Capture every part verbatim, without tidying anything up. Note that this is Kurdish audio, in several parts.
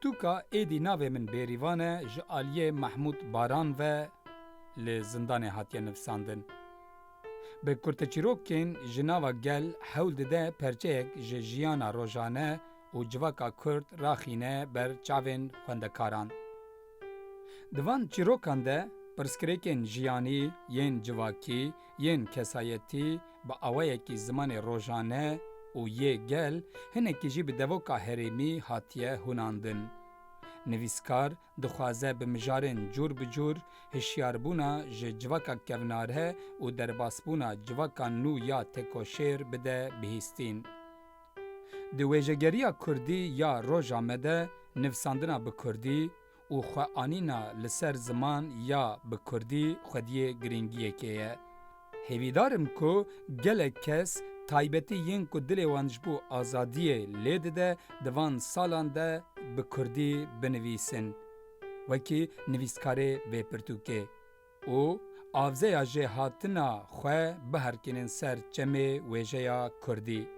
Pirtûka êdî navê min bêrîvan e ji aliyê Mehmûd Baran ve li zindanê hatiye nivîsandin. Bi kurteçîrokên ji nava gel hewl dide perçeyek ji jiyana rojane û civaka Kurd raxîne ber çavên xwendekaran. Di van çîrokan de pirsgirêkên jiyanî, yên civakî, yên kesayetî, bi awayekî zimanê rojane û yê gel, hinekî jî bi devoka herêmî hatiye hûnandin. Nivîskar dixwaze bi mijarên cûr bi cûr hişyarbûna ji civaka kevnare û derbasbûna civaka nû ya tekoşêr bide bihîstîn. Di wêjegeriya kurdî ya roja me de nivîsandina bi kurdî û xweanîna li ser ziman ya bi kurdî xwediyê girîngiyekê ye. Hêvîdar im ku gelek kes, taybetî yên ku dilê wan ji bo azadiyê lê dide, di van salan de bi kurdî binivîsin, wekî nivîskarê vê pirtûkê, û avzeya jêhatina xwe biherkînin ser çemê wêjeya kurdî.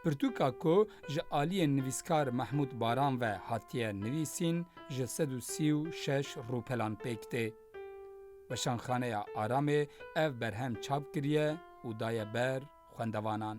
Pirtûka ku ji aliyê nivîskar Mehmûd Baran ve hatiye nivîsîn, ji sed û sî û şeş rûpelan pêk tê. Weşanxaneya Aramê ev berhem çap kiriye û daye ber xwendevanan.